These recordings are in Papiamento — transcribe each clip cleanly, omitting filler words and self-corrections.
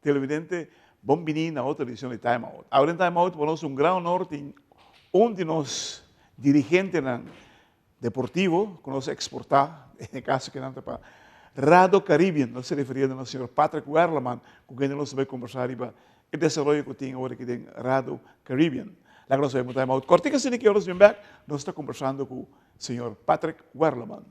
Televidente, bon bini na otro edicion di Time Out. Awe den Time Out pa nos un gran honor tin un di nos dirigentenan deportivo cu nos a exporta, den e caso kinan ta pa Rado Caribbean. Nos ta referiendo na señor Patrick Werleman cu kende nos ta bay conversa riba e desaroyo cu tin awor aki den Rado Caribbean. Laga nos bay un Time Out cortico asina ki ora nos bin bek nos ta conversando cu señor Patrick Werleman.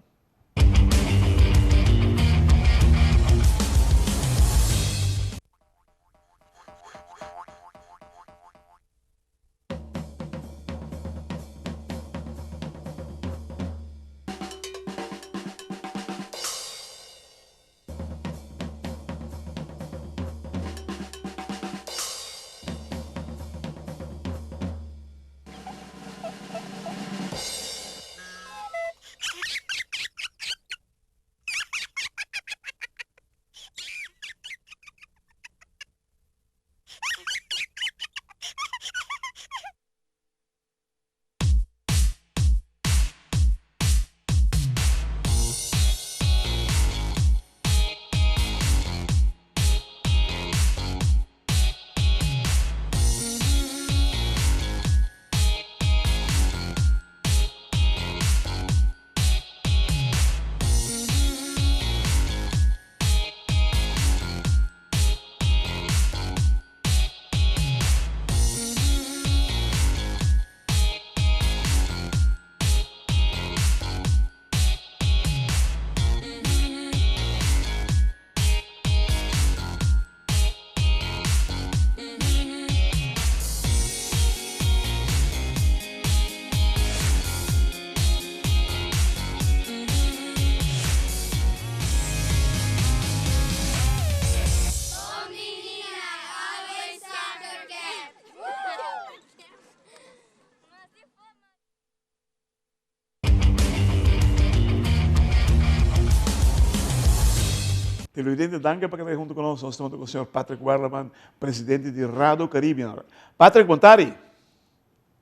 Televidente, danki pa keda hunto ku nos. Nos ta hunto ku señor Patrick Werleman, presidente di Rado Caribbean. Patrick, bon tardi.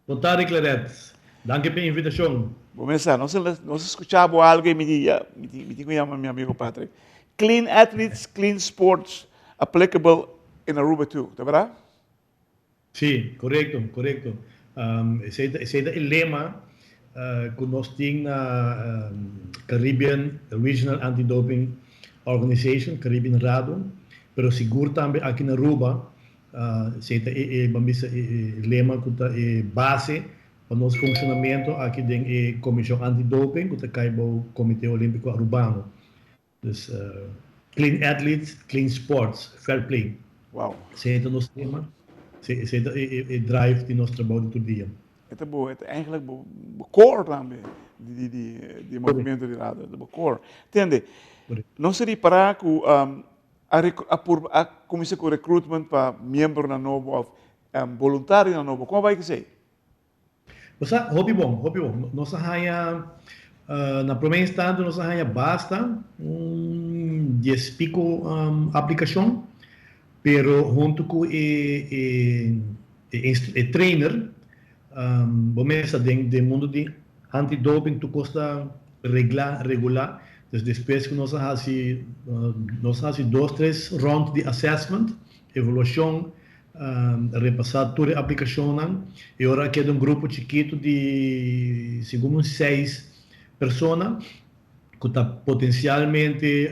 Bon tardi, Claret. Danki pa e invitashon. Bo mester sa, nos nos a skucha bo algu i mi di, ya, mi tin mi tin ku yama mi amigo Patrick. Clean athletes, clean sports, applicable in Aruba too, ta berdad? Sí, korekto, korekto. Esei ta esei ta e lema ku nos tin na Caribbean Regional Anti-Doping Organization, Caribbean RADO, pero sigur tambe aki na Aruba, esei ta e e ban bisa e e lema ku ta e base pa nos funshonamentu aki den e Komishon Anti-Doping ku ta kai bou Komite Olímpiko Arubano. Dus clean athletes, clean sports, fair play. Wow. Esei ta nos tema, esei ta e drive di nos trabou di tur dia. E ta bo, e ta eigenlijk bo core tambe di di di movimento di rado, e ta bo core. Tende, nos a ripara ku a a purba a kuminsa ku recruitment pa miembronan nobo of boluntarionan nobo, kon a bai ku esei? Bo sa, hopi bon, hopi bon. Nos a haña, na promé instante nos a haña basta, un dies piko aplikashon, pero huntu ku e e trainer, bo mes sa den den mundu di anti-doping tur kos ta reglá, regulá. Dus despues ku nos a hasi, nos a hasi dos, tres rònt di assessment, evaluashon, Repasá tur e aplikashonnan i ora a keda un grupo chikitu di segun un seis persona ku ta potensialmente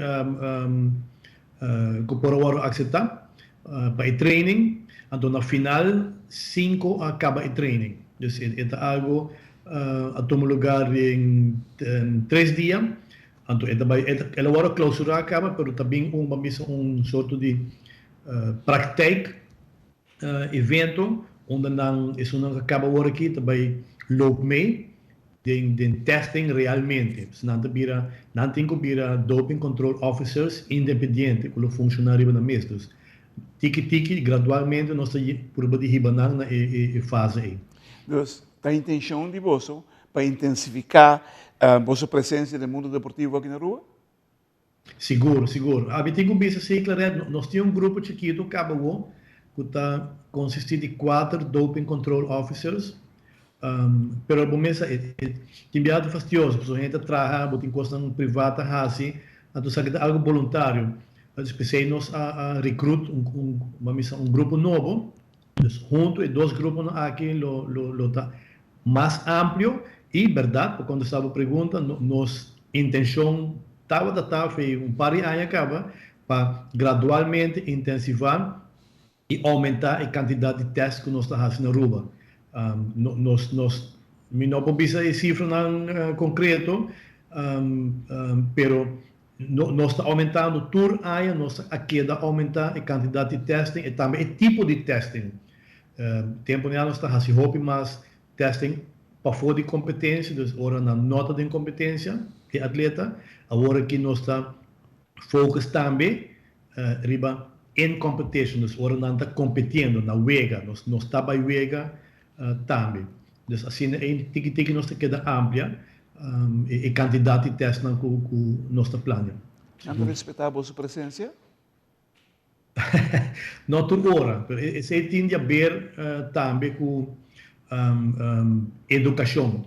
ku por a wòrdu akseptá pa e training. Anto na final sinku a kaba e training. Dus e ta algu a tuma lugar den tres dia. Anto e ta bai el a wòrdu klousurá kaba pero ta bin un ban bisa un sorto di Praktijk evento unda nan esunnan ku a kaba awor aki ta bai loop mee den den testing realmente. Pues nan ta bira nan tin ku bira doping control officers independiente ku lo funshoná riba nan mes. Dus tiki tiki gradualmente nos ta purba di hiba nan na e fase ei. Dus ta intenshon di boso pa intensifiká boso presensia den mundo deportivo aki na Aruba? Sigur, sigur. Abi tin ku bisa si, Claret, nos tin un grupo chikitu kaba awo ku ta konsistí di kuater doping control officers, pero bo mes sa e tin biaha ta fastioso pasobra hende ta traha, bo tin kosnan privá ta hasi, anto esaki ta algu boluntario. P'esei nos a recruit un un ban bisa un grupo nobo. Dus hunto e dos gruponan aki lo lo lo ta mas amplio y berdad pa contesta bo pregunta nos intencion tabata ta fe un par di aña caba pa gradualmente intensiva y aumenta e cantidad di test cu nos ta haci na Aruba. Nos nos mi no por bisa e cifranan concreto pero nos ta aumentando tur aña nos a keda aumenta e cantidad di testing y tambe e tipo di testing. Tempo ya nos ta haci hopi mas testing pafo di competencia, dus ora nan no ta den competencia e atleta, awor aki nos ta focus tambe riba in competition, dus ora nan ta competiendo na wega, nos nos ta bay wega tambe. Dus asina ey tiki tiki nos ta keda amplia e cantidad di testnan cu cu nos ta plania. Nan ta respeta boso presencia? No tur ora, pero esey tin di haber tambe cu educacion.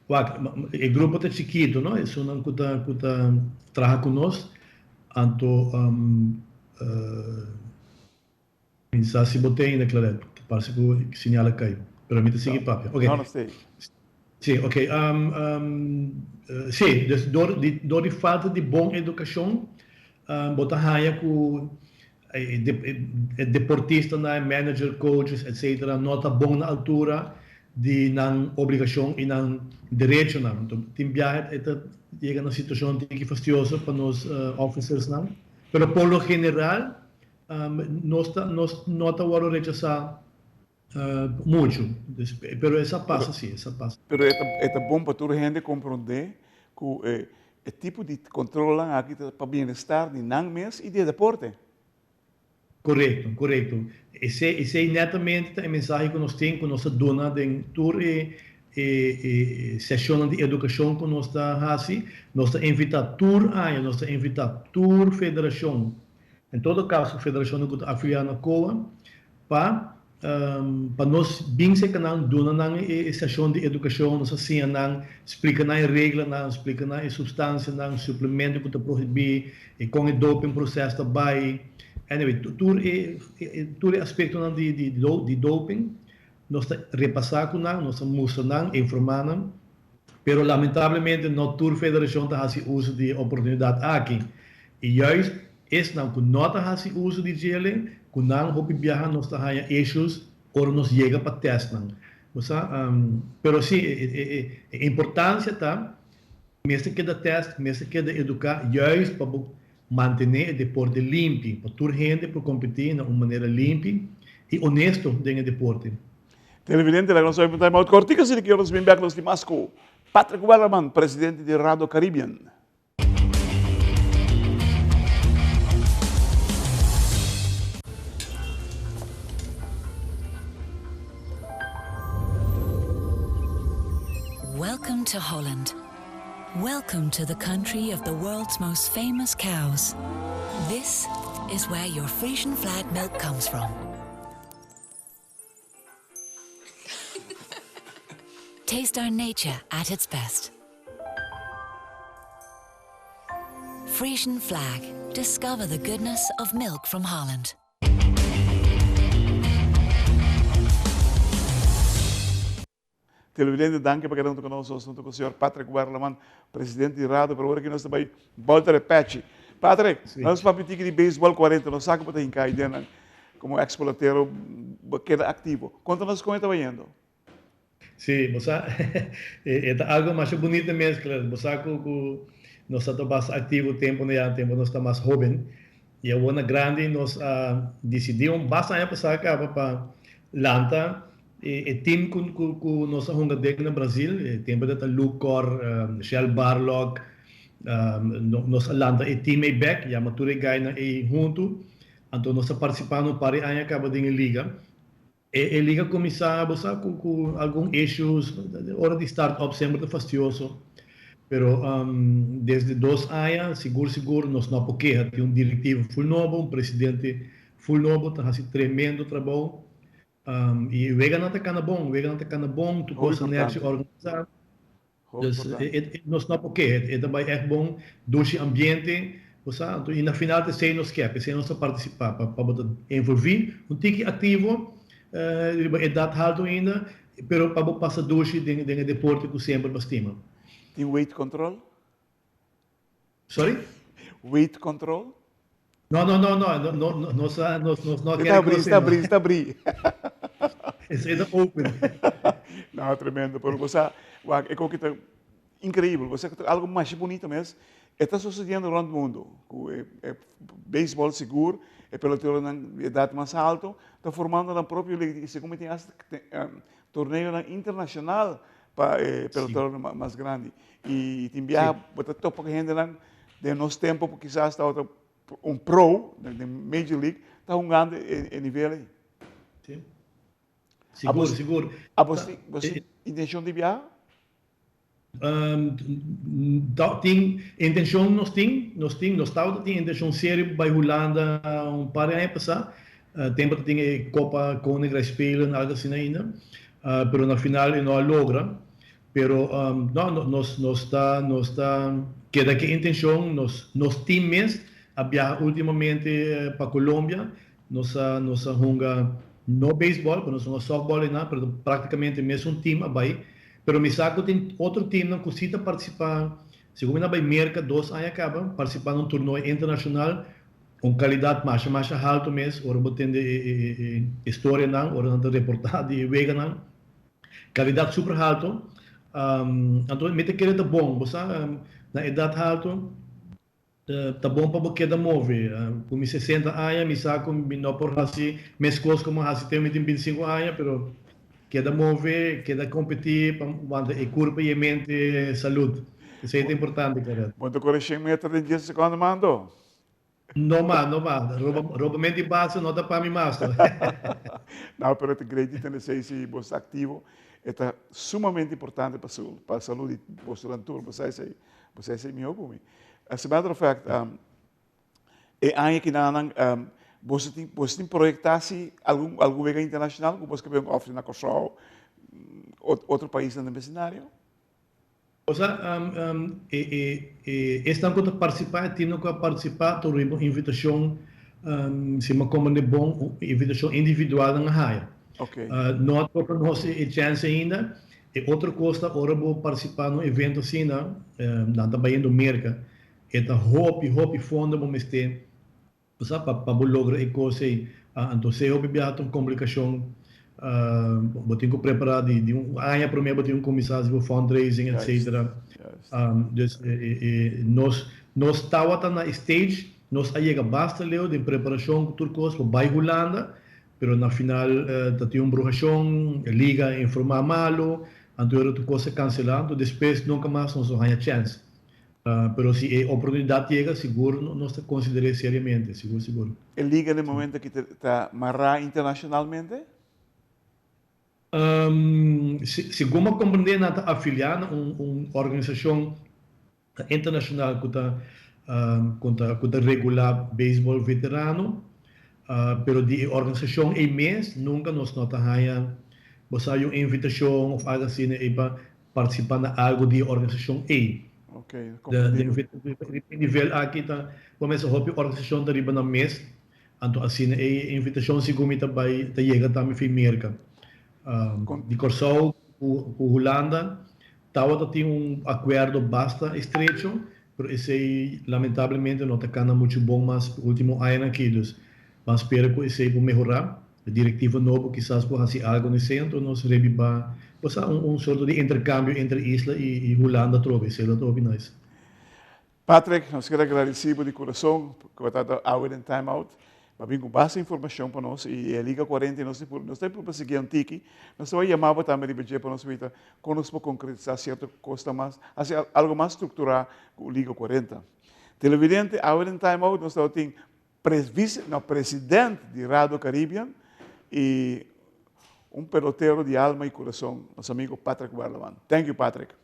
Wak, e grupo ta chikito, no? Esunnan cu ta cu ta traha cu nos. Anto mi sa si bo tin ainda Claret, ta parse ku señal a kai, pero mi ta sigui papia. No, no stay. Si, ok. Si, dus dor di dor di falta di bon edukashon bo ta haña ku e deportistanan, e manager, coaches, etcetera no ta bon na altura di nan obligashon i nan derechonan. Anto tin biaha e ta yega na situashon tiki fastioso pa nos officersnan, pero por lo general nos ta nos no ta wòrdu rechasá muchu, pero esa pasa si, esa pasa. Pero e ta e ta bon pa tur hende komprondé ku e e tipo di kontrolnan aki ta pa bienestar di nan mes i di e deporte. Korekto, korekto. Esei, esei netamente ta e mensahe ku nos tin, ku nos ta duna den tur e e e seshonnan di edukashon ku nos ta hasi. Nos ta invitá tur aña, nos ta invitá tur federashon, en todo kaso federashonnan ku ta afiliá na COA, pa Pa nos bin serka nan, duna nan e seshon di edukashon, nos a siña nan, splika nan e reglanan, splika nan e supstansianan, suplemento ku ta prohibí, e kon e doping proses ta bai. Anyway, tur e tur e aspektonan di di doping nos ta repasá ku nan, nos ta mustra nan, informá nan. Pero lamentablemente no tur federashon ta hasi uso di e oportunidat aki. I juist esnan ku no ta hasi uso di djele, ku nan hopi biaha nos ta haña issues ora nos yega pa test nan. Bo sa? Pero si, e importansia ta mester keda test, mester keda eduká juist pa bo mantené e deporte limpi, pa tur hende por kompetí na un manera limpi i honesto den e deporte. Televidente, laga nos oye pa un time out kortiku asina ki nos bin bek nos tin mas ku Patrick Werleman, presidente di Rado Caribbean. Welcome to Holland. Welcome to the country of the world's most famous cows. This is where your Frisian flag milk comes from. Taste our nature at its best. Frisian flag. Discover the goodness of milk from Holland. Televidente, danki pa keda huntu ku nos. Nos huntu ku señor Patrick Werleman, presidente di Rado, pero ora ki nos ta bai bolta de pechi. Patrick, Sí. nos papia tiki di beisbòl 40, nos sa ku bo ta hinká ideanan komo ex pelotero, bo keda aktivo. Konta nos kon e ta bayendo. Sí, bo sa, e ta algo masha bunita mes, claro. Bo sa ku ku nos ta basta aktivo tempu na ya, tempu nos ta mas hoben. I awor na grandi nos a disidí un basta aña pasá kaba pa lanta E team cu cu nos a hunga den na Brazil, e tempo ta Luke Cor, Shell Barlock, nos a lanta e team ei bek, yama tur e guynan ei hunto, anto nos a participa un par di aña caba den e liga. E e liga cuminsa, bo sa, cu cu algun issues, ora di start up semper ta fastioso, pero desde dos aña sigur sigur nos no por keha, tin un directiva full nobo, un presidente full nobo ta haci tremendo trabou. I weganan ta kana bon, weganan ta kana bon, tur Hopi kos ta nèchi importante. organisá. Hopi Dus importante. e, e, nos no por keha, e ta bai ègt bon, dushi ambiente. Bo sa, anto i na final ta esei nos ke, p'esei nos ta partisipá, pa pa bo ta envolví un tiki aktivo riba edat haltu ainda, pero pa bo pasa dushi den den e deporte ku semper bo a stima. Tin weight control? Sorry? Weight control? No, no, no, no, no, no, nos a, nos, nos no a E ta kere abrí, kos ta ei, no. abrí, ta abrí. Esei ta open. No, tremendo, pero bo sa, wak, e koki ta Increibel, bo sa cu ta algo masha bunito mes e ta sucediendo rond mundo, cu e baseball sigur, e peloteronan di edad mas alto ta formando nan propio liga y segun mi tin hasta torneonan internacional pa e peloteronan mas grandi y tin biaha bo ta topa cu hendenan den nos tempo cu kisas tabata un pro den Major League ta hungando e nivel ey. Sigur, sigur. Abo tin intencion di biaha? Tin intencion nos tin, nos tin, nos tabata tin intencion serio pa bai Hulanda un par di aña pasá, tempo ta tin e Copa Koninkrijk Spelen algo asina ainda, pero na final e no a logra, pero no nos nos ta nos ta keda ku e intencion, nos nos tin mes a biaha ultimamente pa Colombia, nos a nos a hunga no beisbòl, pero nos a hunga sòftbòl einan, pero praktikamente mesun team a bai. Pero mi sa ku tin otro teamnan ku si ta partisipá, segun mi nan bai Merka dos aña kaba, partisipá na un torneo internashonal, un kalidat masha masha haltu mes, ora bo tende e e storianan, ora nan ta reportá di e weganan, kalidat super haltu. Anto mi ta kere ta bon, bo sa, na edat haltu. Ta bon pa bo keda move. Ku mi sesenta aña mi sa ku mi no por hasi meskos ku mi a hasi te mi tin bintisinku aña, pero keda move, keda kompetí pa wanta e kurpa i e mente salud. Esei ta importante, Claret. Bo ta kore shen meter den dies sekondo mando? No mas, no mas. Robamento di base no ta pa mi mas. No, pero ta great di tende esei si bo sta aktivo. E ta sumamente importante pa salud di boso tur. Bo sa esei. Bo sa esei mihó ku mi. As a matter of fact, e aña kinanan boso tin boso tin proyektá si algun algun wega internashonal ku boso ke bin ofresé na Kòrsou, otro paisnan den besindario? Osea, e e e esnan ku ta partisipá, e timnan ku a partisipá ta riba un invitashon, si mi a komprendé bon, un invitashon individual nan a haya. No a toka nos e chèns ainda. E otro kos ta ora bo partisipá na un evento asina, nan ta bayendo Merka, e ta hopi, hopi fondo bo mester, bo sa, pa pa bo logra e kos ei. Anto esei hopi biaha ta un komplikashon. Bo tin ku prepará di di un aña promé bo tin ku kuminsá hasi bo fundraising etcetera. Dus nos nos tabata na e stage, nos a yega basta leu den preparashon ku tur kos pa bai Hulanda, Pero na final ta tin un bruhashon, e liga a informá malu, anto e otro kos a kanselá, anto despues nunka mas nos no haña chèns. Pero si e oportunidat yega, sigur nos ta konsider'é seriamente, sigur sigur. E liga na e momento aki ta mará internashonalmente? Segun mi a komprendé nan ta afiliá na un organisashon internacional cu ta cu ta cu ta regula beisbol veterano, pero di e organisacion ey mes nunca nos no ta haya bo sa un invitacion of algo asina ey pa participa na algo di e organisacion ey. Ok, comprendido. E nivel aki ta bo mester hopi organisacion ta riba nan mes, anto asina ey e invitacion segun mi ta bay ta yega tambe fi Merca. Di Corsou cu Hulanda Tabata tin un akuerdo basta estrecho, pero esei lamentablemente no ta kana muchu bon mas e ultimo añanan aki, dus ban spera ku esei por mehorá. E direktiva nobo kisas por hasi algo na esei, anto nos rebibá por sa un un sorto di interkambio entre isla i Hulanda atrobe, esei lo ta hopi nice. Patrick, nos kier a gradisí bo di kurason ku bo ta awe den Time Out. Bo a bin ku basta informashon pa nos i e Liga 40 nos nos ta por sigui un tiki. Nos ta bai yama bo tambe riba dje pa nos wita kon nos por konkretisá sierto kosnan mas, hasi algu mas strukturá ku Liga 40. Televidente, awe den Time Out nos tabatin vice, no, president di Rado Caribbean i un pelotero di alma i kurason, nos amigo Patrick Werleman. Thank you, Patrick.